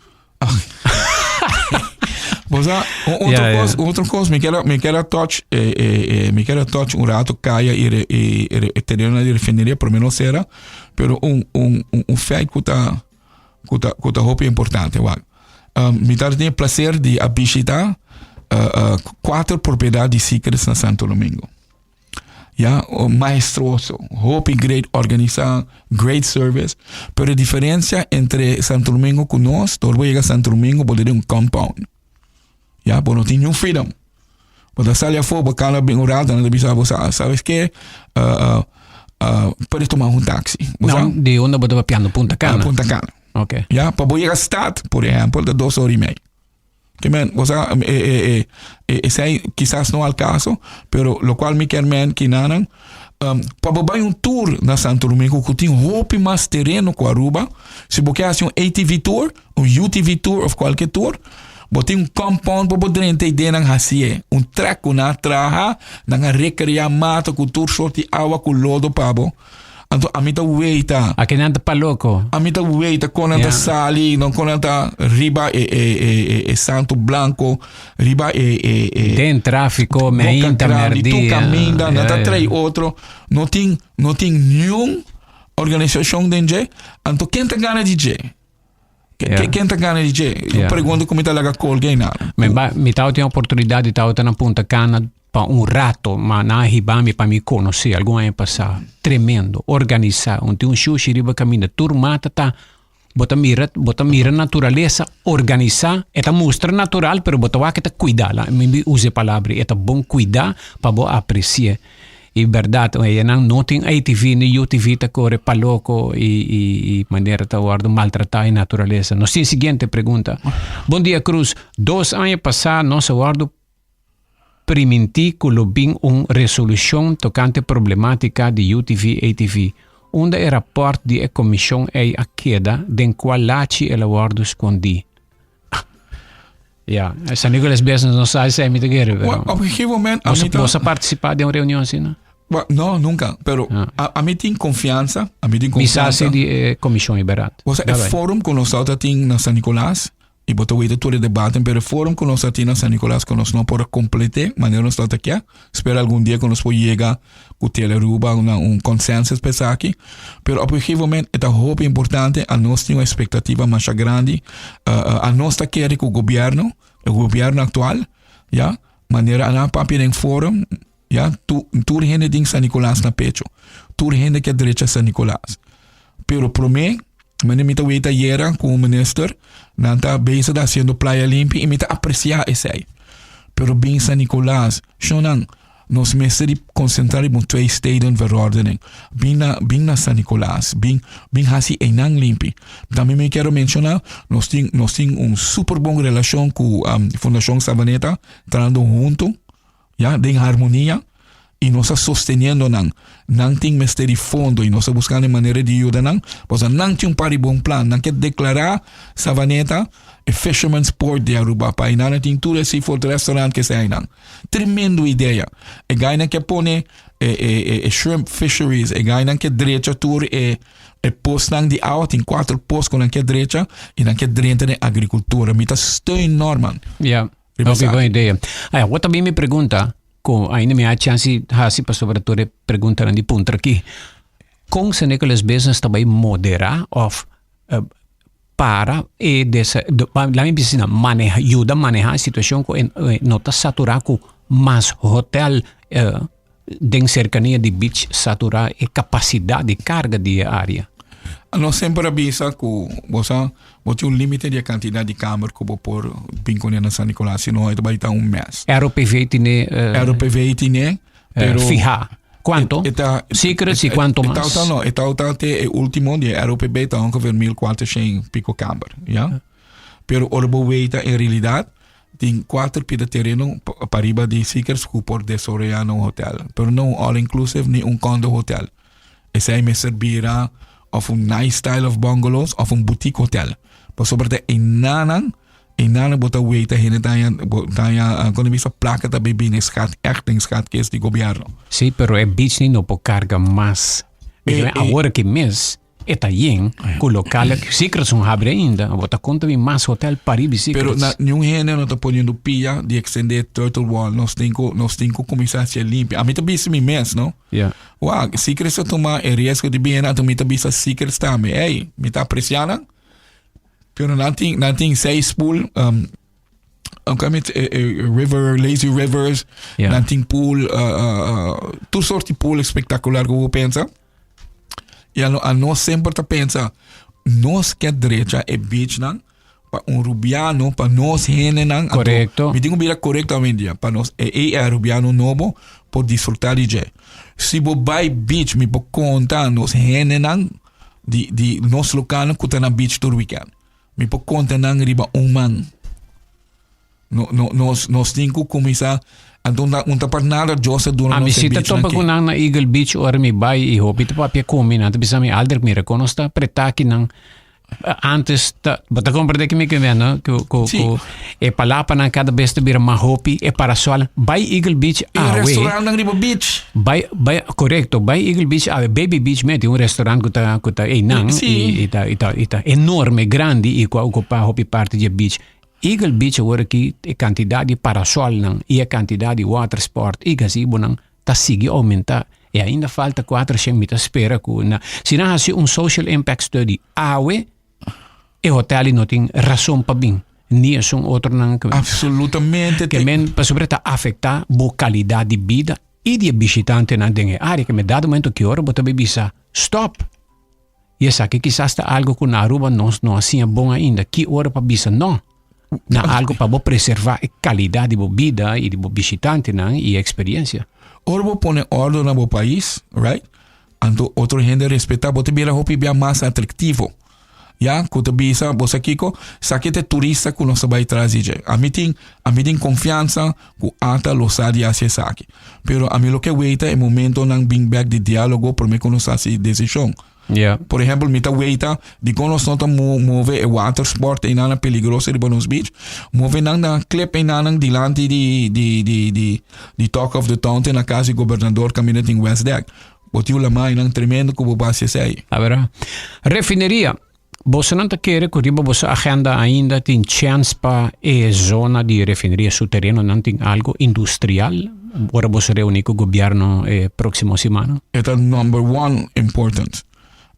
Bo sa, un otro Ja, ja. cos, un otro cos, mi quiero, mi quiero touch, eh, eh, eh, mi quiero touch un rato caya y, re, y, y re- terreno di refineria, por menos cera, pero un, un, un, un feit cu ta, cu ta, cu ta hopi importante, wak. Um, mi ta tin placer di a visita uh, uh, cuatro propiedad di Secrets na Santo Domingo. Ya, maestruoso, hopi great organisa, great service. Pero e diferencia entre Santo Domingo cu nos, door bo yega Santo Domingo, bo ta den un compound. Ya, bo no tin niun freedom. Bo ta sali afo, bo cana bin un rato, nan ta bisa bo, sabes ke, uh, uh, uh, puedes tomar un taxi. Bo sa? Nou, di unda bo ta papiando? Punta Cana? Punta Cana. Ok. Ja, pa bo yega stad, por ehempel, ta 2 or y mei. Ke men, o sea, esey kisas no al caso, pero lo cual mi kier men kinanan, pa bo bai un tour na Santo Domingo, ku tin hopi mas tereno ku Aruba, si bo ke hasi un ATV tour, un UTV tour of cualquier tour, bo tin un compound pa bo drenta y den nan hasie, un track ku nan traha, nan a recrea mata ku tur sorti awa ku lodo pa bo. Anto ami ta weita. Aki nan ta pa loko. Ami ta weita kon nan ta sali, no kon nan ta riba e santo blanco, riba e Den tráfiko, boca meinta, grandi, tu merdia. caminda, nan ta trei otro. No tin niun organisacion den dje. Anto ken ta gana di dje? Ken ta gana di dje? Pregunta ku mi ta laga colga na. Mi ba, mi tawata tin oportunidad di tawata na Punta Cana pa un rato, ma nan a hiba mi pa mi conoce algun aña pasa. Tremendo, organisa, un tin un shushi riba caminda, tur mata ta, bo ta mira naturalesa organisa, e ta mustra natural, pero bo ta wak e ta cuida, la mi bi usa e palabra, e ta bon cuida pa bo aprecia. E berdad, nan no tin ATV ni UTV ta core pa loco y manera ta wordo maltrata e naturalesa. Nos tin siguiente pregunta. Bon dia, Cruz. 2 aña pasa nos a wordo priminti cu lo bin un resolucion tocante problematica di UTV ATV. Unda e rapport di e comision ey a keda, den cual lachi el a wordo scondi? Ja, San Nicolas Business no sabe si mi ta kere, pero Well, op een gegeven moment, Você, ami ta- você participa di un reunion asina, no? Well, no, nunca. Pero ami tin confiansa. Ami tin Mi sa confiansa. si di comision e berdad. O sea, e forum cu nos tin na San Nicolas, y bo ta weten tur e debate, pero e forum cu nos tin na San Nicolas, cu nos no por complete, manera nos ta kier. Spera algun dia cu nos por yega cu Tele Aruba un consensus pa esaki. Pero op een gegeven moment, e ta hopi importante, anos tin un expectativa mas grandi, anos ta kere cu gobierno, e gobierno actual, ja, manera nan a papia den forum, ja, tur hende tin San Nicolas na pecho. Tur hende ke drecha San Nicolas. Pero prome, mane mi ta weta ayera cu un minister, nan ta bezig ta haciendo Playa Limpi y mi ta aprecia esey. Pero bin San Nicolas, shonan, nos mester di concentra riba un twee steden verordening. Bin na San Nicolas, bin hasi einan limpi. Tambe mi kier menciona, nos tin un super bon relacion cu Fundacion Savaneta, trahando hunto, ja, den harmonia, y nos ta sosteniendo nan. Nan tin mester di fondo y nos ta buscando manera di yuda nan. Pasobra nan tin un par di bon plan. Nan ke declara Savaneta e Fisherman's Port di Aruba. Pa nan tin tur e seafood restaurant cu esey nan. Tremendo idea. E gainan ke pone e shrimp fisheries. E gainan ke drecha tur e postnan di awa. Tin cuatro post cu nan ke drecha y nan ke drenta den agricultura. Mi ta steun Norman. Riba Ok, esaki. bon idea. Ah, awor tambe mi pregunta, cu ainda mi a chance hasi pa sobre todo pregunta di puntra aki. Con San Nicolas Business tambe modera of para e desa, laat me bisa maneha, yuda maneha e situacion cu no ta satura cu mas hotel den cercania di beach satura e capacidad di carga di area? Nos semper a bisa cu bo sa, bo tin un limite di cantidad di kamer cu bo por bin cu na San Nicolas, si no, e ta bay ta un mess. ROPV tin ROPV tin, pero fiha. Cuanto? Secrets y cuanto mas? E no, e ta te e ultimo di ROPB ta ongeveer 1400 pico kamer, ja? Pero ora bo weta en realidad, tin cuatro pida tereno pariba di Secrets cu por desaroya un hotel. Pero no un all-inclusive ni un condo hotel. Esey mester bira of un nice style of bungalows of un boutique hotel. Pasobra ta enanan bo ta weta hende taya bo taya cuando bisa placa ta bibi den schat echt den schatkist di gobierno. Sí, pero e beach ni no por carga mas. Awor cu mes e ta yen cu local Secrets no habri ainda. Bo ta conta mi mas hotel pariba Secrets. Pero na, ningun hende no ta poniendo pia di extender Turtle Wall. Nos tin cu cuminsa haci limpia. Ami ta bisa mi mes, no? Wow, Secrets a tuma e riesgo di bin, anto mi ta bisa Secrets tambe. Hey, mi ta aprecia nan. Pero nan tin seis pool, met river, lazy rivers, nan tin pool, tur soort di pool espectacular cu bo pensa. Y anos semper ta pensa, nos ke drecha e beach nan, pa un rubiano, pa nos hende nan. Mi tin cu mira correctamente, pa nos e rubiano nobo por disfruta di dje. Si bo bay beach, mi por conta nos hende nan, Di di nos lokalnan ku ta na beach tur weekend. Mi por konta nan riba un man. No, no, nos, nos tin ku kuminsá anto un ta, un ta par nada Dios a duna A mi nos e si ta beachnan topa aki. ku nan na Eagle Beach ora mi bai i hopi ta papia ku mi. Nan ta bisa mi, Aldrich, mira kon nos ta pretá akinan. Antes ta, bo ta comprende ki mi ke men, no? Ku, ku, Sí. ku e palapanan kada bes ta bira mas hopi, e parasol. Bai Eagle Beach E awe. restaurantnan riba beach. Bai, bai, korekto, bai Eagle Beach awe, Baby Beach me tin un restaurant ku ta, ku ta einan Sí. i, i ta, i ta, i ta enorme, grandi i ku a okupá hopi parti di e beach. Eagle Beach awor aki e kantidat di parasolnan i e kantidat di watersport i gazebonan ta sigui oumentá i ainda falta 400 mi ta spera ku na si nan hasi un social impact study awe e hotel no tin rason pa bin ni esun otronan ke Absolutamente. Ke men pasobra ta afektá bo kalidat di bida i di e bishitantenan den e área ke men dado momento ki ora bo ta bai bisa stop. I esaki kisas ta algo ku na Aruba nos no a siña bon ainda. Ki ora pa bisa no na algo pa bo preserva e kalidat di bo bida i di bo bishitantenan i e eksperiencia. Ora bo pone ordo na bo pais, right? Anto otro hende respeta bo ta bira hopi bia mas atraktivo. Ya, ku ta bisa, bo sa kiko? Saki ta e turista ku nos ta bai tras di dje. Ami tin, ami tin konfiansa ku ata lo sa di hasi esaki. Pero ami lo ke weita e momentonan bin bek di dialogo prome ku nos hasi desishon. Yeah. Por ehempel, mi ta weita dikon nos no ta move e watersport einan peligroso riba nos beach. Move nan na klip einan dilanti di di di di di Talk of the Town te na kas di gobernador kaminda tin West Deck. Bo tin un lama einan tremendo ku bo por hasi esei. A bera. Refineria. Bosonan ta kere ku riba boso agenda ainda tin chèns pa e zona di refineria su terenonan tin algo industrial ora boso reuní ku gobièrnu e próksimo simana? E ta number one important.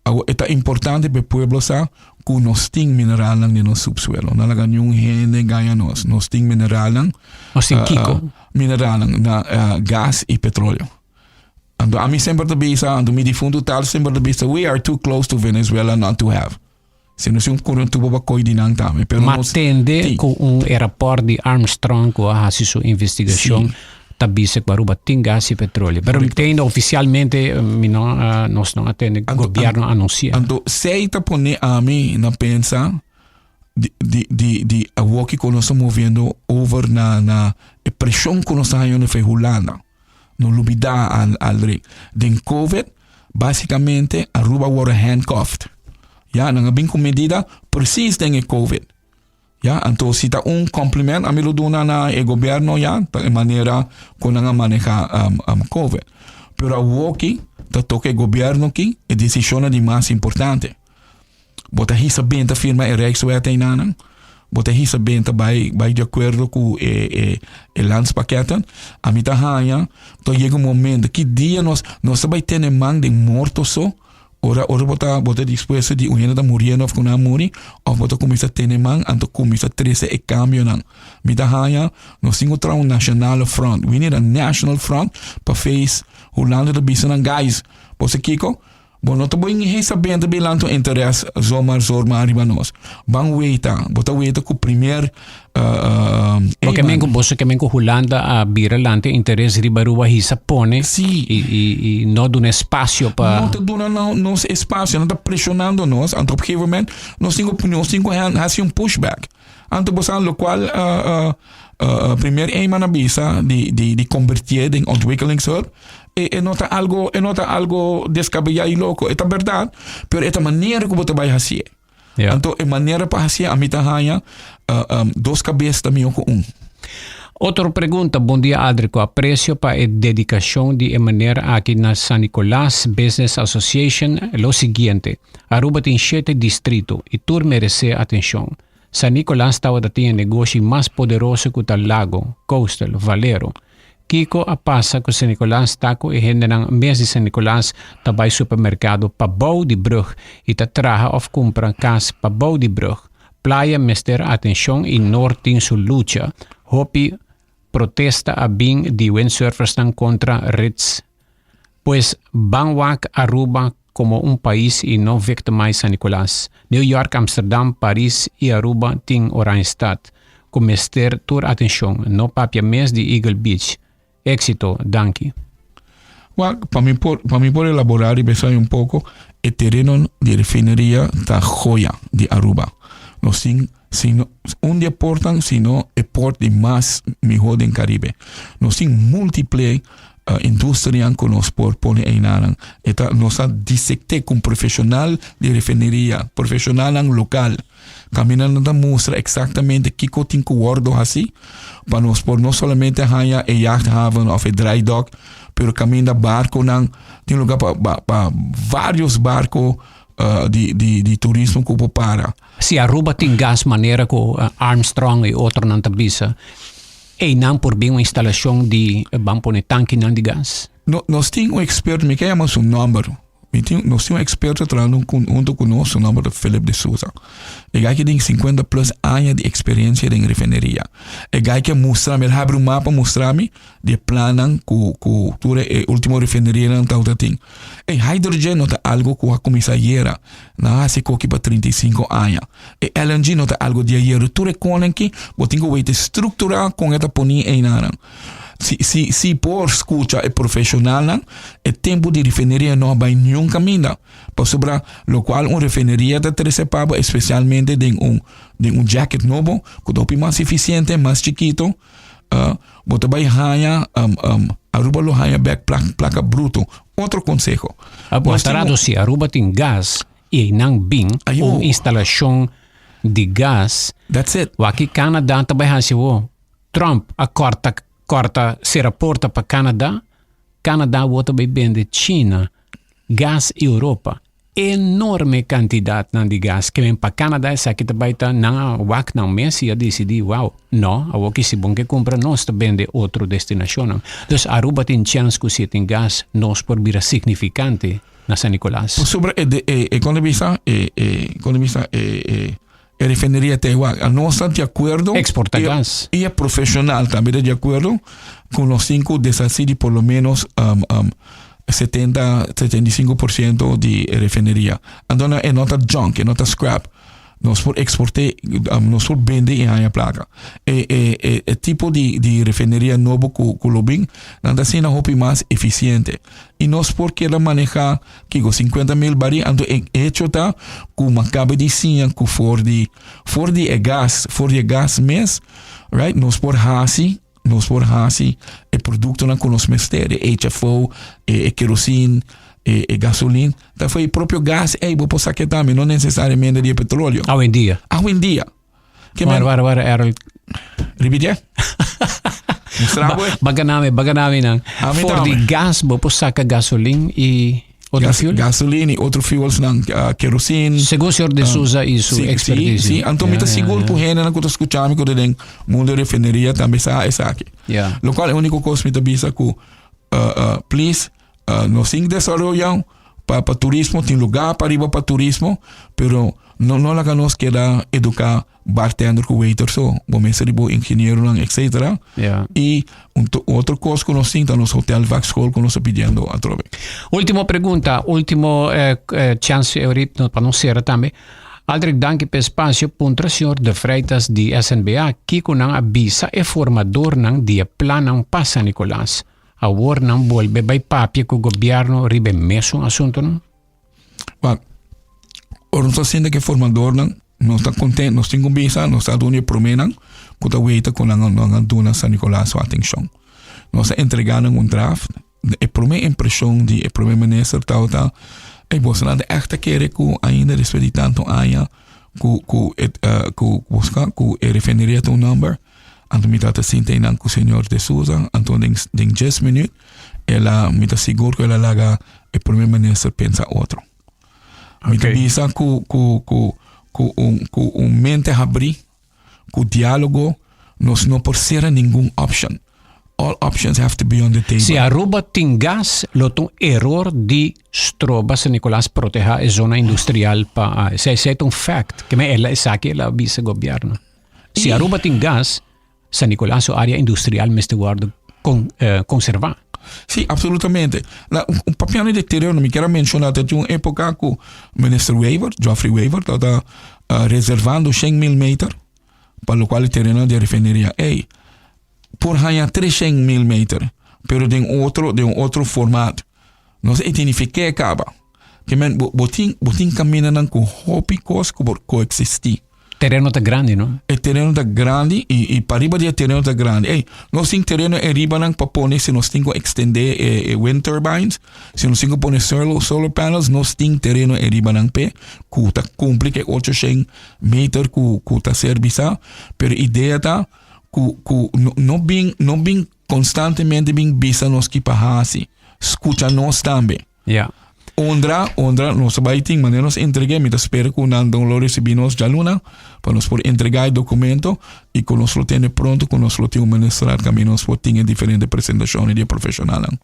Awor e ta importante pa e pueblo sa ku nos tin mineralnan den nos subsuelo. No laga niun hende gaña nos. Nos tin mineralnan. Nos tin kiko? Mineralnan na gas i petroleo. Anto ami semper ta bisa, anto mi difunto tal semper ta bisa, we are too close to Venezuela not to have. Si nos un corre un tubo pa koi di nan tambe. Pero Ma nos, tende ti. ku un e rapport di Armstrong ku a hasi su investigashon Sí. ta bisa ku Aruba tin gas i petroleo. Pero Correcto. tende ofisialmente eh, mi no, eh, nos no a tende Anto- gobierno anunsia. Anto, sei ta pone ami na pensa di, di, di, di awoki ku nos ta moviendo over na, na e preshon ku nos ta hañando fe Hulanda. No lubida al Aldrich. Den Covid, basicamente Aruba worde handcuffed. Ja, nan a bin cu medida precies den e Covid. Ja, anto si ta un compliment ami lo duna na e gobierno ja, ta e manera cu nan a maneha um, um, Covid. Pero awoki ta toca e gobierno ki e decisionnan di mas importante. Bo ta hisa benta firma e Rijkswet einanan. Bo ta hisa benta bai bai di akuerdo ku e e e landspakketten. Ami ta haña ta yega un momento ki dia nos nos ta bai tene man den morto so ora ora bo ta bo ta dispuesto di un hende ta muriendo of ku nan a muri of bo ta kuminsá tene man anto kuminsá trese e kambionan. Mi ta haña nos tin ku traha un nationale front. We need a national front pa face Hulanda ta bisa nan guys bo sa kiko? Bo no ta bo ingesa benta bilanto interes zomaar zormaar riba nos. Ban weta, bo ta weta ku primer uh, Bo ke men ku boso ke men ku Hulanda a bira lante interes riba Aruba hisa pone Sí. i, i, i no duna espacio pa No ta duna no, nos espacio, no ta presionando nos. Anto op gegeven moment nos tin ku nos tin ku hasi un pushback. Anto bo sa lokual uh, uh, uh, primer Eman a bisa di di di konvertié den ontwikkelingshulp. E, e no ta algo, e no ta algo descabellá y loco. E ta berdad, pero e ta manera ku bo ta bai hasié. Ja. Anto e manera pa hasié, ami ta haña uh, um, dos kabes ta mihó ku un. Otro pregunta, Bon dia Aldrich, ku aprecio pa e dedicacion di e meneer aki na San Nicolas Business Association, lo siguiente, Aruba tin shete distrito y tur merece atencion. San Nicolas tabata tin e negoshi mas poderoso ku ta Lago, Coastal, Valero. Kiko a pasa ku San Nicolas ta ku e hendenan mes di San Nicolas ta bai supermerkado pabou di brug i ta traha of kumpra kas pabou di brug. Playa mester atenshon i Noord tin su lucha. Hopi protesta a bin di windsurfersnan kontra Ritz. Pues ban wak Aruba komo un pais i no victimize San Nicolas. New York, Amsterdam, Paris i Aruba tin Oranjestad ku mester tur atenshon, no papia mes di Eagle Beach. Éxito, danki. Wak, pa mi por, pa mi por elabora riba esaki un poco, e tereno di refineria ta joya di Aruba. Nos tin, si no, un di e portnan, si no e port di mas miho den Caribe. Nos tin multiple industrianan cu nos por pone einanan. E ta, nos a disecte cu un profesional di refineria, profesionalnan local. Caminda nan ta mustra exactamente kico tin cu wordo haci pa nos por no solamente haya e jachthaven of e dry dock, pero caminda barconan tin lugar pa, pa, pa varios barco uh, di, di, di turismo cu por para. Si Aruba tin gas manera cu eh, Armstrong y otronan ta bisa, einan por bin un instalacion di eh, ban pone tankinan di gas. No, nos tin un experto, mi ke yama su nomber, Mi tin, nos tin un experto trahando con, hunto cu nos, su nomber ta Philip de Souza. E guy que tin 50 plus aña di experiencia den refineria. E guy que mustra mi, el habri un mapa mustra mi di e plannan cu, cu tur e ultimo refinerianan tawata tin. E hydrogen no ta algo cu a cuminsa ayera, nan a haci koki pa 35 aña. E LNG no ta algo di ayera. Tur e konan ki bo tin cu weten structura con e ta poni einanan. Si, si, si por scucha e profesionalnan, e tempo di refineria no a bai niun caminda. Pasobra locual un refineria ta trece pa bo, especialmente den un, den un jacket nobo, cu ta hopi mas eficiente, mas chikito, uh, bo ta bai haya, um, um, Aruba lo haya bek plak, placa bruto. Otro conseho. Ah, bo tarado si Aruba tin gas y nan bin un instalacion di gas. That's it. Waki Canada ta bai hasi wo. Trump a kòrta kòrta sera porta pa Canada, Canada awor ta bai bende China gas i Europa enorme kantidatnan di gas ke men pa Canada esaki ta bai ta nan a wak nan mes i a disidí wow no awor ki si bon ke kumpra nos ta bende otro destinashonnan dus Aruba tin chèns ku si e tin gas nos por bira signifikante na San Nicolas. Pasobra e e e kon ta bisa e e kon ta bisa e e E refineria ta igual. Nos ta di acuerdo. Exporta gas. Y e profesional tambe ta di acuerdo cu nos tin cu deshaci di por lo menos um, um, 70, 75% di e refineria. Anto na e no ta junk, e no ta scrap. Nos por exporte, um, nos por bende y haña placa. E, e, e, e tipo di, di refineria nobo cu, cu lo bin, nan ta asina hopi mas eficiente. Y nos por keda maneha Kiko 50 mil barí anto e hecho ta ku ma kabe di siña ku for di for di e gas for di e gas mes right nos por hasi nos por hasi e produktonan ku nos mester e HFO e e kerosine e e gasolin ta for e propio gas ei bo por sake tambe no nesesariamente di e petroleo. Awendia. Awendia. Ke men... Wara, wara, Errol. Repite? Ba, baganame, baganame nan. For di gas, bo por saca gasolin y otro gas, fuel? Gasolin y otro fuels nan, uh, kerosene. Según señor de Souza y su sí, expertise. Sí, sí. Anto mi ta sigur ku hende nan ku ta skucha mi ku ta den mundo refineria tambe sa esaki. Yeah. Lo cual e único kos mi ta bisa ku uh, uh, please uh, nos tin desaroya pa, pa turismo, tin lugar pa riba pa turismo, pero no, no laga nos keda educa bartender ku waiter so, bo mester di bo ingenieronan, etcétera. Yeah. Y un otro kos ku nos tin ta nos hotel vakschool ku nos ta pidiendo atrobe. Último pregunta, último eh, eh, chance ahorita pa nos cera tambe. Aldrich, danki pa espacio. Puntra señor De Freitas di SNBA kiko nan a bisa e formadornan di e plannan pa San Nicolas. Awor nan bolbe bai papia ku gobièrnu riba e mesun asuntunan? Wak, ora nos ta sinta ku e formadornan, nos ta kontent, nos tin ku bisa, nos ta duna e proménan ku ta weta ku nan a duna San Nicolas su atenshon. Nos a entregá nan un draft. E promé impreshon di e promé minister tabata, Ey, bosonan ta ègt ta kere ku ainda despues di tantu aña ku ku e ku ku e refineria ta un nòmber? Anto mi tata sinta einan ku señor De Souza, anto den den djes minuut el a, mi ta sigur ku el a laga e primer minister pensa otro. Mi ta bisa ku ku ku ku un ku un mente habrí, ku diálogo, nos no por sera ningun option. All options have to be on the table. Si Aruba tin gas, lo ta un eror di stroba San Nicolas proteha e zona industrial pa esei esei ta un fact. Ke men el a esaki el a bisa gobierno. Si Aruba tin gas, San Nicolas su área industrial mester wòrdu con, eh, konservá. Sí, absolutamente. La, un, un papiando de terreno, mi quiero mencionar dat un época ku minister Wever, Geoffrey Wever, dat uh, reservando 100 mil meter, pa lo cual e terreno de refineria. Ey, por haña 300 mil meter, pero den otro, den un otro formato. Nos a identifiké kaba. Ke men bo bo tin bo tin kamindanan ku hopi kos ku por koeksistí. Tereno ta grandi, no? E tereno ta grandi i i pariba di e tereno ta grandi. Ey, nos tin tereno e ribanan pa pone si nos tin ku ekstendé e e wind turbines, si nos tin ku pone solar solar panels, nos tin tereno e ribanan p'e ku ta kumpli ku e 800 meter ku ku ta ser bisá. Pero idea ta ku ku no no bin no bin Konstantemente bin bisa nos ki pa hasi. Skucha nos tambe. Ja. Ondra, ondra, nos ta bai tin manera nos entreg'é, mi ta spera ku nan don lo risibí nos djaluna pa nos por entregá e dokumento i ku nos lo tene pronto ku nos lo tin un ministerat kaminda nos por tin e diferente presentashonnan di e profeshonalnan.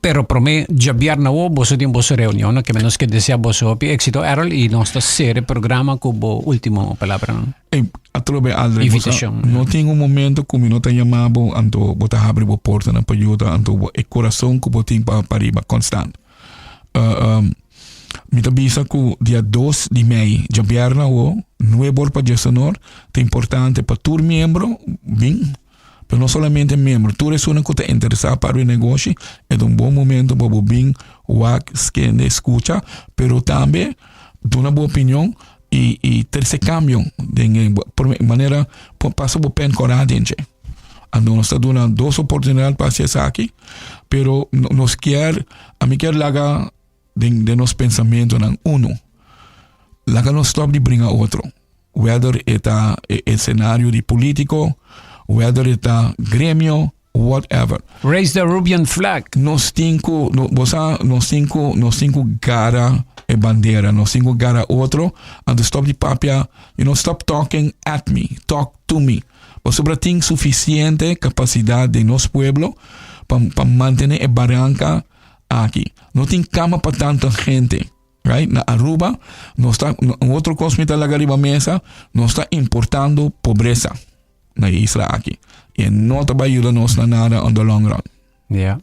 Pero promé djabièrnè awo boso tin boso reunion, ke nos ke desea boso hopi éksito Errol i nos ta sera e programa ku bo último palabranan. Ey, atrobe Aldrich, bo sa, Invitashon. no tin un momento ku mi no ta yama bo, anto bo ta habri bo portanan pa yuda, anto bo e kurason ku bo tin pa pariba konstant. Uh, um, mi ta bisa ku dia 2 di mei, djabièrnè awo, nuebe or pa diesenor, ta importante pa tur miembro bin. Pero no solamente miembro, tur esunnan ku ta interesá pa abri negoshi, e ta un bon momento pa bo bin wak, skende, skucha, pero tambe duna bo opinion i i trese kambio den e manera pasa bo pen kòrá den dje. Anto nos ta duna dos oportunidat pa hasi esaki, pero nos kier, ami kier laga den den nos pensamentonan uno, laga nos stòp di bringa otro. Whether e ta e escenario di politico, whether e ta gremio, whatever. Raise the Arubian flag. Nos tin cu, no, bo sa, nos tin cu, nos tin cu gara e bandera, nos tin cu gara otro, anto stop di papia, you know, stop talking at me, talk to me. Pasobra tin suficiente capacidad den nos pueblo pa, pa mantene e baranca aki. No tin cama pa tanto gente. Right? Na Aruba, nos ta, un otro cos mi ta laga riba mesa, nos ta importando pobreza na e isla aki. Y e no ta bay yuda nos na nada on the long run. Ja.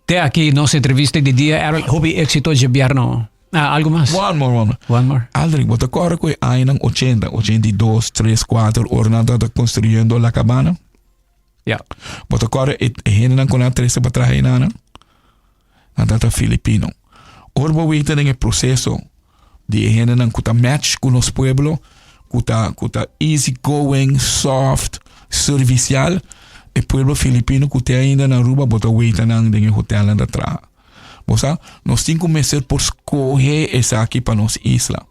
Te aki nos entrevista di dia, Errol. Hopi éxito djebierno. Ah, algo mas? One more, one more. One more. Aldrich, bo ta corda cu e añanan 80, 82, 3, 4, ora nan tabata construyendo La Cabana? Ja. Bo ta corda e hendenan cu nan a trece pa traha enanan? Nan tata filipino. Ora bo weta den e proceso di e hendenan cu ta match cu nos pueblo, cu ta cu ta easy going, soft, servicial, e pueblo filipino cu te ainda na Aruba bo ta weta nan den e hotelnan ta traha. Bo sa, nos tin cu mester por scoge esaki pa nos isla.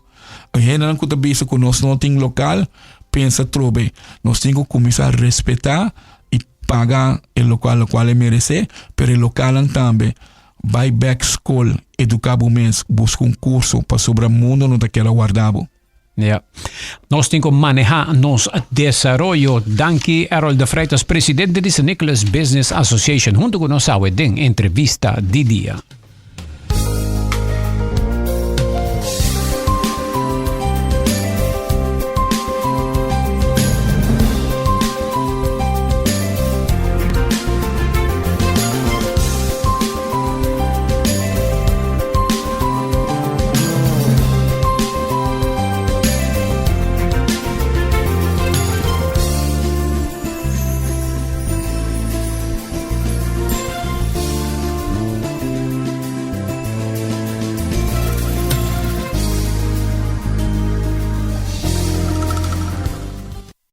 E hendenan cu ta bisa cu nos no tin local, pensa trobe. Nos tin cu cuminsa respeta y paga e locual locual e merece, pero e localnan tambe bay bek scol, educa bo mes, busca un curso, pasobra mundo no ta keda warda bo. Ja. Nos tin cu maneha nos desaroyo. Danki Errol de Freitas, presidente di San Nicolas Business Association, hunto cu nos awe den entrevista di dia.